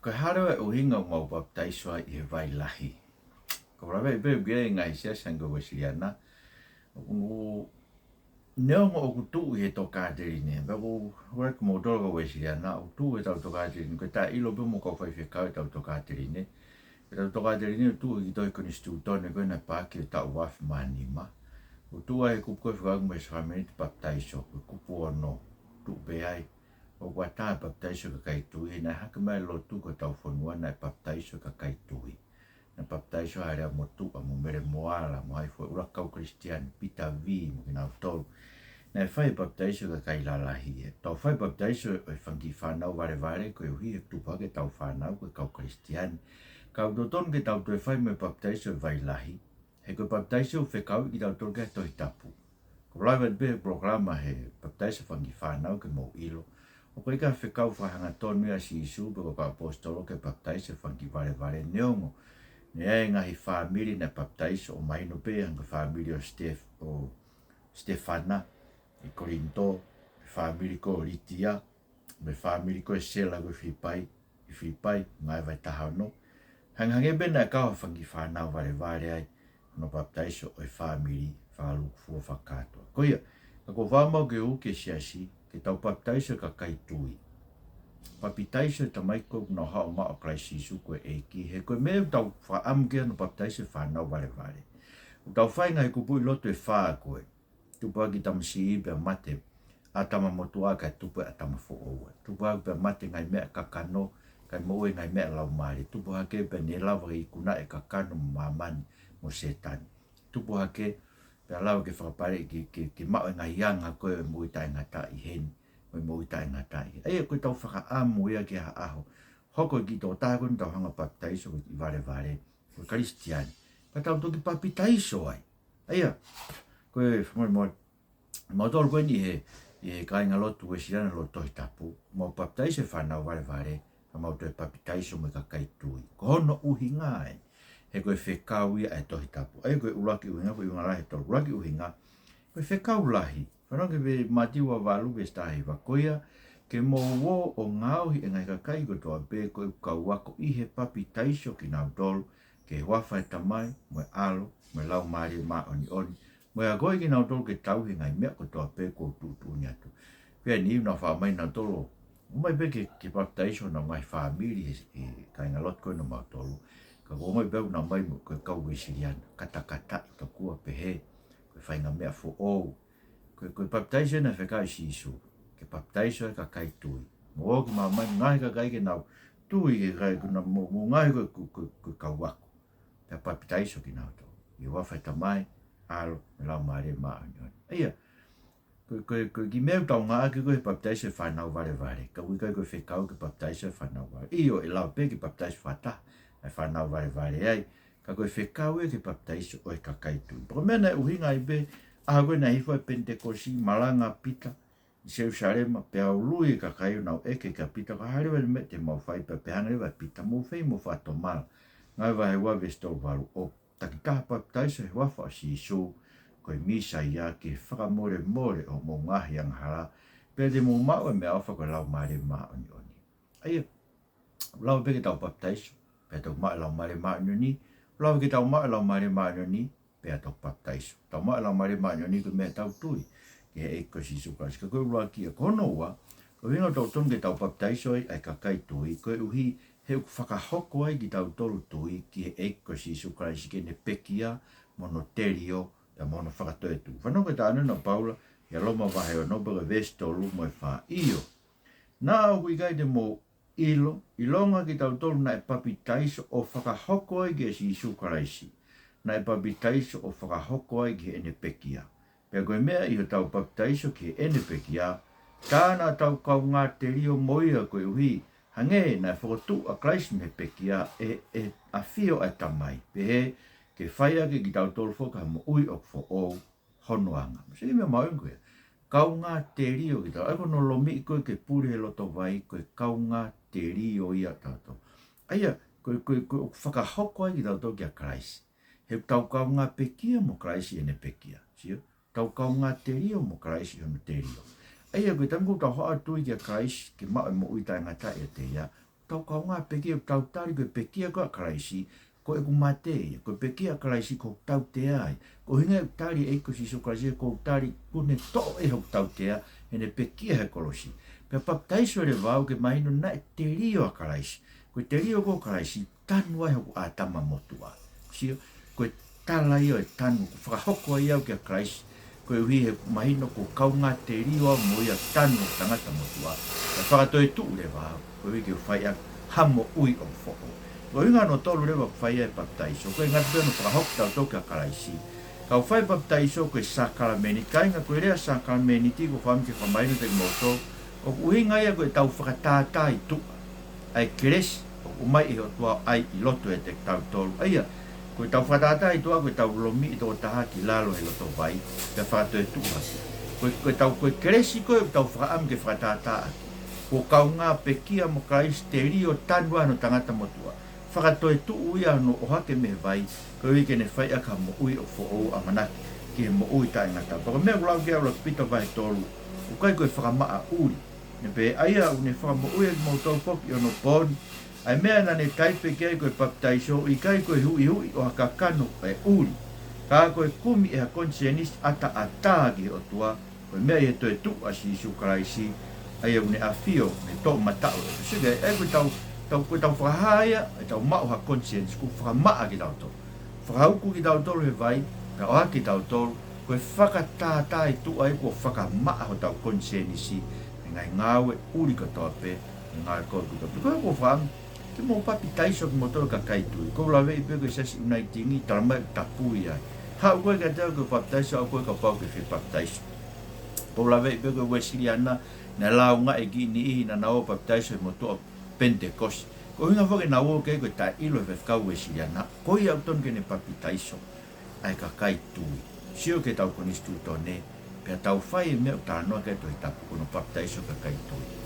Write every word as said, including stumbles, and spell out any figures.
Ko e hā leva e ʻuhinga ʻoku mau papitaiso ai ʻi he vai lahi? Ko e lave pē ʻoku ʻi ai e ngaahi siasi hangē ko e Uēsiliana, ʻoku neongo ʻoku tuʻu ʻi he tokāteline, pea ʻoku ʻiloa ʻe kimoutolu ko e Uēsiliana, ʻoku tuʻu ʻi heʻetau tokāteline, ko e taʻeʻilo pē mo e kau faifekau ʻetau tokāteline. ʻEtau tokāteline ʻoku tuʻu ʻi he tohi Konisitūtone ko ē naʻe paaki ʻi he taʻu ua afe mā nima. ʻOku tuʻu ai e kupu ko ē fekauʻaki mo e sākalamēniti papitaiso, ko e kupu ono, tuʻu pē ai. ʻOku ʻatā e papitaiso e kakai tui, naʻe hake mai e lotu ki hotau fonua, naʻe papitaiso e kakai tui. Naʻe papitaiso ʻa Lehua Motuʻa mo Mele Moala mo hai fua, ʻuluaki kau Kalisitiane, Pita Vī mo kinautolu. Naʻe fai e papitaiso e kakai lalahi. ʻE tau fai e papitaiso ʻo e fanga kiʻi fānau valevale koeʻuhi he tupu hake ʻetau fānau ko e kau Kalisitiane. Ka ʻoku totonu ke tau toe fai mo e papitaiso e vai lahi, he ko e papitaiso ʻoku fekauʻi kitautolu ki ai e Tohi Tapu. Ko e lave pē he polokalama he papitaiso e fanga kiʻi fānau ke mou ʻilo, ʻoku ʻikai ke fekau fakahangatonu ia ʻa Sīsū pe ko e kau ʻaposetolo ke papitaiso e fanga kiʻi valevale, neongo naʻe ʻi ai e ngaahi fāmili naʻe papitaiso, ʻo mahino pē hangē ko e fāmili ʻo Stef-, ʻo Stefana ʻi Kolinitō, e fāmili ko ē ʻo Litia, mo e fāmili ko ē ʻo Sela ko ē ʻi Filipai, ʻi Filipai, Ngāue vahe taha ono. Hangehangē pē naʻe kau ha fanga kiʻi fānau valevale ai, hono papitaiso ʻo e fāmili fakalūkufua fakakātoa. Ko ia, ka ʻoku ou faʻa maʻu ke u ʻeke ki he siasi, ke tau papitaiso e kakai tui. Papitaiso e tamaiki ko ē ʻoku nau haʻu ʻo maʻu ʻa Kalaisi Sīsū ko e ʻEiki, he ko e meʻa ʻoku tau fakaʻamu ki ai hono papitaiso e fānau valevale. ʻOku tau fai e ngaahi kupuʻi lotu ʻe fā ko ē. Tupu hake e tamasiʻi pea mate ʻa e ʻatama motuʻa kae tupu e ʻatama foʻou. Tupu hake pea mate e ngaahi meʻa ʻa e kakano, kae moʻui e ngaahi meʻa ʻa e laumālie. Tupu hake pea ne lava ke ikunaʻi e kakano mo māmani mo Sētane. Tupu hake pea lava ke fakapale ke, ke, ke maʻu e ngaahi anga ko ē ʻo e moʻui taʻengata ʻi heni, ʻo e moʻui taʻengata ʻi heni. ʻA ia ko ʻetau fakaʻamu ia ki ha ʻaho, hoko e kiʻi tokotaha ko eni ʻoku tau hanga ʻo papitaiso ko e kiʻi valevale, ko e Kalisitiane, ka tau toki papitaiso ai. ʻA ia, ko e fakamolemole, mautolu ko eni he, he kāingalotu Uēsiliana lotu Tohi Tapu, mau papitaiso e fānau valevale, ka mau toe papitaiso mo e kakai tui. Ko hono ʻuhinga ē, he ko e fekau ia ʻa e Tohi Tapu. ʻA ia ko e ʻuluaki ʻuhinga, ko e ʻuhinga lahi ʻe tolu. ʻUluaki ʻuhinga, ko e fekau lahi. Fanongo ki he Mātiu ua valu veesi taha hiva, ko ia, ke mou ō ʻo ngaohi e ngaahi kakai kotoa pē ko ʻeku kau ako, ʻi he papitaiso kinautolu ki he huafa ʻo e Tamai, mo e ʻAlo, mo e Laumālie Māʻoniʻoni, mo e akoʻi kinautolu ke tauhi e ngaahi meʻa kotoa pē kuo u tuʻutuʻuni atu. Pea ʻi he ʻuhinga naʻe faʻa ʻomai nautolu, ʻomai pē ke, ke papitaiso honau ngaahi fāmili he, he kāingalotu ko eni ʻo mautolu. Ka ʻoku ʻomai pē ʻo nau ō mai mo e kau Uēsiliana, katakataʻi tokua pehē, ko e faʻahinga meʻa foʻou. Ko e, ko e papitaiso naʻe fekau ʻe Sīsū, ke papitaiso e kakai tui. Mou ō ki māmani, ngaohi e kakai ke nau tui, ke kai, ke nau mo, mo ngaohi ko e, ko e, ko e, ko e kau ako. Pea papitaiso kinautolu ʻi he huafa ʻo e Tamai, ʻAlo, mo e Laumālie Māʻoniʻoni. ʻA ia, ko e, ko e, ko e kiʻi meʻa ʻoku tau ngāueʻaki ko ē he papitaiso e fānau valevale. Ka ʻoku ʻikai ko e fekau ke papitaiso e fānau valevale. ʻIo, ʻe lava pē ke papitaiso fakataha e fānau valevale ai. Ka ko e fekau ia ke papitaiso ʻo e kakai tui. Pea ko e meʻa naʻe ʻuhinga ai pē, ʻaho ko ē naʻe hifo ai e Penitekosi, malanga ʻa Pita ʻi Selūsalema, pea ului e kakai ʻo nau ʻeke kia Pita, ko e hā leva e meʻa te mau fai, pea pehē ange leva ʻe Pita, mou fai mo fakatomala. Ngāue vahe ua veesi tolu valu, ʻo takitaha papitaiso he huafa ʻo Sīsū, ko e Mīsaia, ki he fakamolemole ʻo hoʻomou ngaahi angahala, pea te mou maʻu e meʻaʻofa ko e Laumālie Māʻoniʻoni. ʻA ia, ʻoku lava pē ke tau papitaiso, pea tau maʻu e Laumālie Māʻoniʻoni, ʻoku lava ke tau maʻu e Laumālie Māʻoniʻoni, pea tau papitaiso. Tau maʻu e Laumālie Māʻoniʻoni ko e meʻa ʻetau tui ki he ʻEiki ko Sīsū Kalaisi. Ka ko e ʻuluaki ia. Ko hono ua, ko e ʻuhinga ʻoku totonu ke tau papitaiso ai e kakai tui, koeʻuhi he ʻoku fakahoko ai kitautolu tui ki he ʻEiki ko Sīsū Kalaisi, ki heʻene pekia, mo hono telio, pea mo hono fakatoetuʻu. Fanongo ki he talanoa ʻa Paula ʻia Loma vahe ono, pea ko e veesi tolu mo e fā. ʻIo, naʻa ʻoku ʻikai te mou ʻilo, ʻilonga kitautolu naʻe papitaiso ʻo fakahoko ai kia Sīsū Kalaisi, naʻe papitaiso ʻo fakahoko ai ki heʻene pekia. Pea ko e meʻa ʻi hotau papitaiso ki heʻene pekia, tā naʻa tau kaungā telio mo ia, koeʻuhi, hangē naʻe fokotuʻu ʻa Kalaisi mei he pekia ʻe, ʻe he ʻafio ʻa e Tamai, pehē ke fai ʻaki kitautolu foki ha moʻui ʻoku foʻou, hono anga. Sio ki he meʻa mahuʻinga ko ia. Kaungā telio kitautolu. ʻA ia ko hono lomiʻi ko ē ke puli he loto vai, ko e kaungā telio ia kitautolu. ʻA ia, ko e, ko e, ko e ʻoku fakahoko ai kitautolu kia Kalaisi. He ʻoku tau kaungā pekia mo Kalaisi ʻi heʻene pekia. Sio? Tau kaungā telio mo Kalaisi ʻi hono telio. ʻA ia, ko e taimi ʻoku tau haʻu ʻo tui kia Kalaisi ke maʻu e moʻui taʻengata ʻiate ia, tau kaungā pekia ʻoku tau tali ko e pekia ko ia ʻa Kalaisi, ko ʻeku mate ia, ko e pekia ʻa Kalaisi ko hoku tautea ia. Ko e ʻuhinga ia ʻoku tali ʻe he ʻEiki ko Sīsū Kalaisi ko hoku tali, kuo ne toʻo ʻe hoku tautea, heʻene pekia he kolosi. Pea papitaiso leva au ke mahino naʻe telio ʻa Kalaisi. Ko e telio ko ia ʻo Kalaisi, tanu ai hoku ʻĀtama motuʻa. Sio, ko e tala ia ʻo e tanu, ʻoku fakahoko ai au kia Kalaisi, koeʻuhi he mahino kuo kaungā telio au mo ia, tanu ʻa e tangata motuʻa. Pea fakatoetuʻu leva au, koeʻuhi ke u fai ʻaki ha moʻui ʻoku foʻou. Ko e ʻuhinga hono tolu leva ʻoku fai ai e papitaiso, ko e ngata pē hono fakahoko kitautolu kia Kalaisi. Ka ʻoku fai e papitaiso ko e sākalamēniti, kāinga, ko e lea sākalamēniti, ʻoku ou fakaʻamu ke fakamahino kiate kimoutolu, ʻoku ʻuhinga ia ko ʻetau fakatātā ʻi tuʻa ʻa e kelesi ʻoku ʻomai ʻe he ʻOtua ʻi loto ʻiate kitautolu. ʻA ia, ko ʻetau fakatātā ʻi tuʻa, ko ʻetau lomiʻi e tokotaha ki lalo he loto vai, pea fakatoetuʻu hake. Ko, ko ʻetau, ko e kelesi ko ē ʻoku tau fakaʻamu ke fakatātā ʻaki, kuo kaungā pekia mo Kalaisi, telio, tanu ai hono tangata motuʻa. Fakatoetuʻu ia hono ʻohake mei he vai, koeʻuhi ke ne fai ʻaki ha moʻui ʻoku foʻou, ʻamanaki ki he moʻui taʻengata. Pea ko e meʻa ʻoku lau ki ai ʻa e ʻuluaki Pita vahe tolu, ʻoku ʻikai ko e fakamaʻa ʻuli. Naʻe pehē, ʻa ia ʻoku ne fakamoʻui ʻa kimoutolu foki ʻi hono pō ni, ʻa e meʻa naʻa ne taipe ki ai ko e papitaiso, ʻikai ko e huʻihuʻi ʻo ha kakano ʻe ʻuli, ka ko e kumi ʻe ha konisēnisi ʻataʻatā ki he ʻOtua, ko e meʻa ʻi he toetuʻu ʻa Sīsū Kalaisi, ʻa ia ʻoku ne ʻafio mei he toʻomataʻu ʻo e ʻOtua. Sio ki ai, ʻa ia ko ʻetau, tau, ko ʻetau fakahā ia, ʻetau maʻu ha konisēnisi, kuo fakamaʻa kitautolu. Fakauku kitautolu he vai, pea ʻohake kitautolu, ko e fakatātā ʻi tuʻa ia kuo fakamaʻa hotau konisēnisi mei he ngaahi ngāue ʻuli kotoa pē, mei he ngāue kovi kotoa pē. Ko ia ʻoku ou fakaʻamu ke mou papitaiso kimoutolu kakai tui. ʻOku ou laveʻi pē ko e Siasi ʻUnaitingi, talamai ʻoku tapui ai. Haʻu koe kiate au ke u papitaiso au koe kapau ʻoku ke fie papitaiso. ʻOku ou laveʻi pē ko e Uēsiliana, naʻe lāungaʻi e kiʻi niʻihi naʻa nau ō ʻo papitaiso he motuʻa Penitekosi. Ko e ʻuhinga foki naʻa nau ō ki ai ko e taʻeʻilo ʻe he faifekau Uēsiliana, ko ia ʻoku totonu ke ne papitaiso ʻa e kakai tui. Sio ki heʻetau konisitūtone, pea tau fai e meʻa ʻoku talanoa ki ai e Tohi Tapu, ko hono papitaiso e kakai tui.